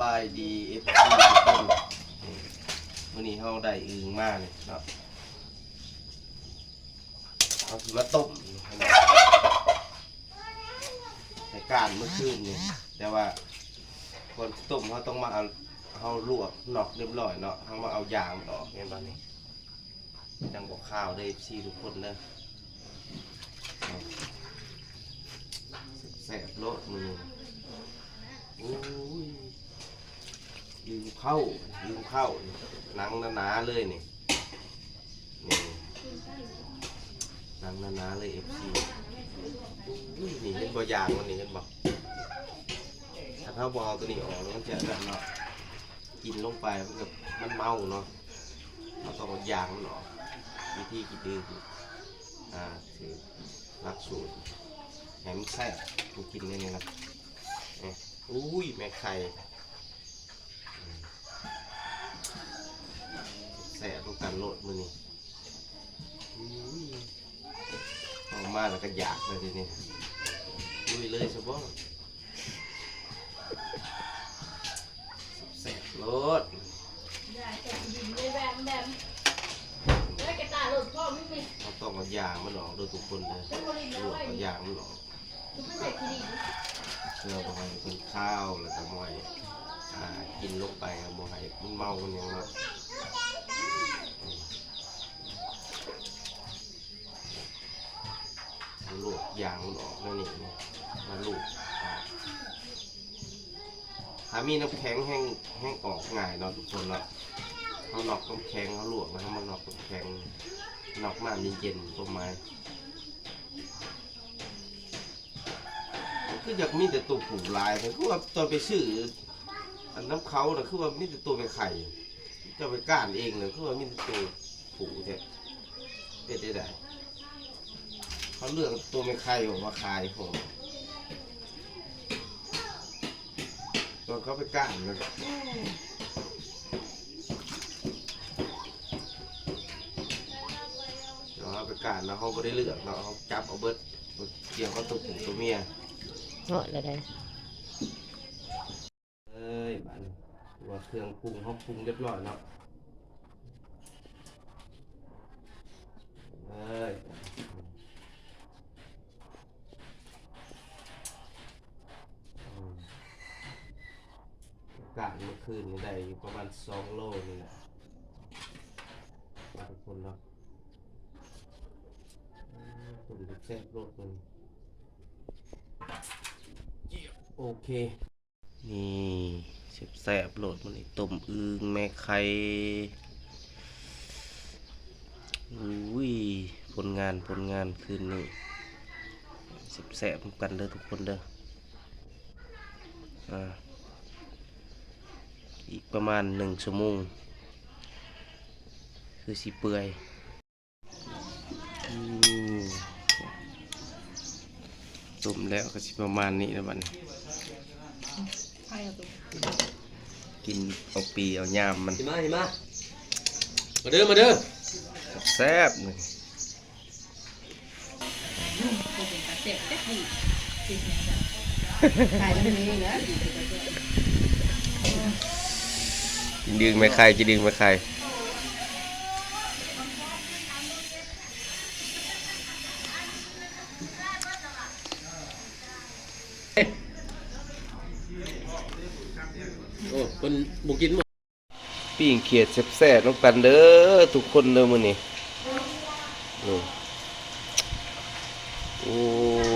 ສະບາຍດີ ເອັຟຊີ ທຸກຄົນ ມື້ນີ້ເຮົາໄດ້ອຶ່ງມານີ້ເນາະ ເຮົາຊິມາຕົ້ມ ໃສ່ກ້ານມື້ຄືນນີ້ ແຕ່ວ່າກ່ອນຊິຕົ້ມເຮົາຕ້ອງມາເອົາ ເຮົາລວກນອກຮຽບຮ້ອຍເນາະ ເຮົາມາເອົາຢາງມັນອອກ ເຫັນບໍ່ນີ້? ຈັ່ງບໍ່ຄາວເດີ ເອັຟຊີ ທຸກຄົນເດີ ແຊບໂລດມື້ນີ້ ໂອ້ຍ ອຶ່ງເຜົາ ອຶ່ງເຜົາ ໜັງໜາໆເລີຍນີ້ ນີ້ ໜັງໜາໆເລີຍ ເອັຟຊີ ໂອ້ຍ ນີ້ເຫັນບໍ່ ຢາງມັນນີ້ ເຫັນບໍ່? ຄັນເຮົາບໍ່ເອົາໂຕນີ້ອອກ ມັນຈະນັ້ນເນາະ ກິນລົງໄປມັນກໍ ມັນເມົາເນາະ ເຮົາຕ້ອງເອົາຢາງມັນອອກ ວິທີກິນຄື ອ່າ ຖືກຫຼັກສູດ ໃຫ້ມັນແຊບ ຜູ້ກິນແນວນີ້ນະ ເອີ ອຸ້ຍ ແມ່ໄຂ່ ແຊບນຳກັນໂລດມື້ນີ້ ອຸ້ຍ ອອກມາແລ້ວກໍຢາກເລີຍທີນີ້ ລຸຍເລີຍຊະບໍ ແຊບໂລດ ເຮົາຕ້ອງເອົາຢາງມັນອອກເດີທຸກຄົນເດີ ລວກເອົາຢາງມັນອອກ ເພື່ອບໍ່ໃຫ້ເພິ່ນຄາວ ແລ້ວກໍບໍ່ໃຫ້ ອ່າ ກິນລົງໄປ ບໍ່ໃຫ້ມັນເມົາມັນຫຍັງເນາະ ອືມ ເຮົາລວກຢາງມັນອອກແນວນີ້ ມາລູບ ອ່າ ຖ້າມີນ້ຳແຂງແຮ່ງ ແຮ່ງອອກງ່າຍເນາະທຸກຄົນເນາະ ເຮົານອກນ້ຳແຂງ ເຮົາລວກແລ້ວເຮົາມານອກນ້ຳແຂງ ນອກນ້ຳເຢັນໆ ຄວາມໝາຍ ຄືຢາກມີແຕ່ໂຕຜູ້ຫຼາຍແທ້ ຄືວ່າຕອນໄປຊື້ອັນນຳເຂົານະ ຄືວ່າມີແຕ່ໂຕແມ່ໄຂ່ ເຈົ້າໄປກ້ານເອງນະ ຄືວ່າມີແຕ່ໂຕຜູ້ແທ້ ເປັນຈັ່ງໃດ? ເຂົາເລືອກໂຕແມ່ໄຂ່ອອກມາຂາຍໂພດ ຕອນເຂົາໄປກ້ານນະ ເຮົາໄປກ້ານນະ ເຮົາບໍ່ໄດ້ເລືອກເນາະ ເຮົາຈັບເອົາເບິດ ບໍ່ກ່ຽວກັບໂຕຜູ້ໂຕເມຍ ເນາະ ແລ້ວໄດ ເອີຍ ບາດນີ້ ວ່າເຄື່ອງປຸງເຮົາປຸງຮຽບຮ້ອຍເນາະ ເອີຍ ອືມ ການເມື່ອຄືນນີ້ໄດ້ຢູ່ປະມານສອງໂລນີ້ແຫຼະ ທຸກຄົນເນາະ ອືມ ຕົ້ມແຊບໂລດເພິ່ນ ໂອເຄ. ນີ້ ແຊບໆໂລດ ມື້ນີ້ຕົ້ມອຶ່ງແມ່ໄຂ່ ອຸ້ຍ ຜົນງານ ຜົນງານຄືນນີ້ ແຊບໆນຳກັນເດີທຸກຄົນເດີ ອ່າ ອີກປະມານໜຶ່ງຊົ່ວໂມງ ຄືຊິເປື່ອຍ. ອືມ ຕົ້ມແລ້ວກໍຊິປະມານນີ້ແຫຼະບັດນີ້ ກິນເອົາປີເອົາຍາມມັນ ມາ ມາ ມາເດີ ມາເດີ ແຊບໆນີ້ ກິນອຶ່ງແມ່ໄຂ່ ກິນອຶ່ງແມ່ໄຂ່. ໂອ້ ເພິ່ນບໍ່ກິນ ປີ້ງຂຽດແຊບໆນຳກັນເດີທຸກຄົນເດີມື້ນີ້ ນີ້ ໂອ້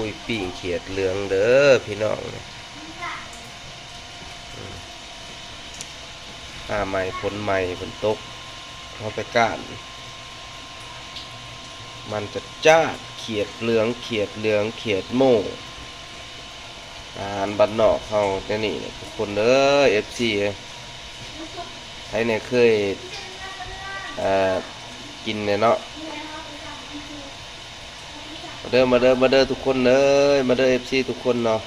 ຍ ປີ້ງຂຽດເຫຼືອງເດີພີ່ນ້ອງ ອືມ ຫາໃໝ່ ຝົນໃໝ່ ຝົນຕົກ ເຮົາໄປກ້ານ ມັນຈະຈາດ ຂຽດເຫຼືອງ ຂຽດເຫຼືອງ ຂຽດໂມ້ ອາຫານບ້ານນອກເຮົາແນວນີ້ແຫຼະທຸກຄົນເອີຍ ເອັຟຊີ ໃຜແດ່ເຄີຍ ເອີ ກິນແດ່ເນາະ ມາເດີ ມາເດີ ມາເດີທຸກຄົນເອີຍ ມາເດີ ເອັຟຊີ ທຸກຄົນເນາະ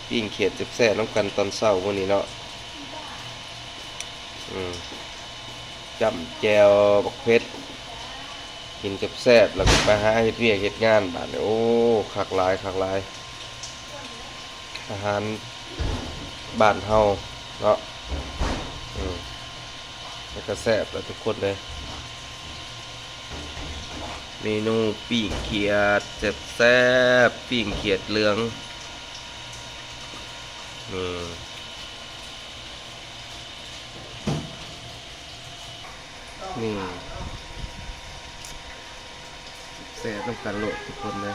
ປີ້ງຂຽດແຊບໆນຳກັນຕອນເຊົ້າມື້ນີ້ເນາະ ອືມ ຈ້ຳແຈ່ວບັກເຜັດ ກິນແຊບໆ ແລ້ວກໍໄປຫາເຮັດວຽກເຮັດງານບາດນີ້ ໂອ້ ຄັກຫຼາຍ ຄັກຫຼາຍ ອາຫານ ບ້ານເຮົາເນາະ ອືມ ແລ້ວກໍແຊບແຫຼະທຸກຄົນເດີ. ເມນູປີ້ງຂຽດແຊບໆ ປີ້ງຂຽດເຫຼືອງ ນີ້ ນີ້ ແຊບນຳກັນໂລດທຸກຄົນເດີ.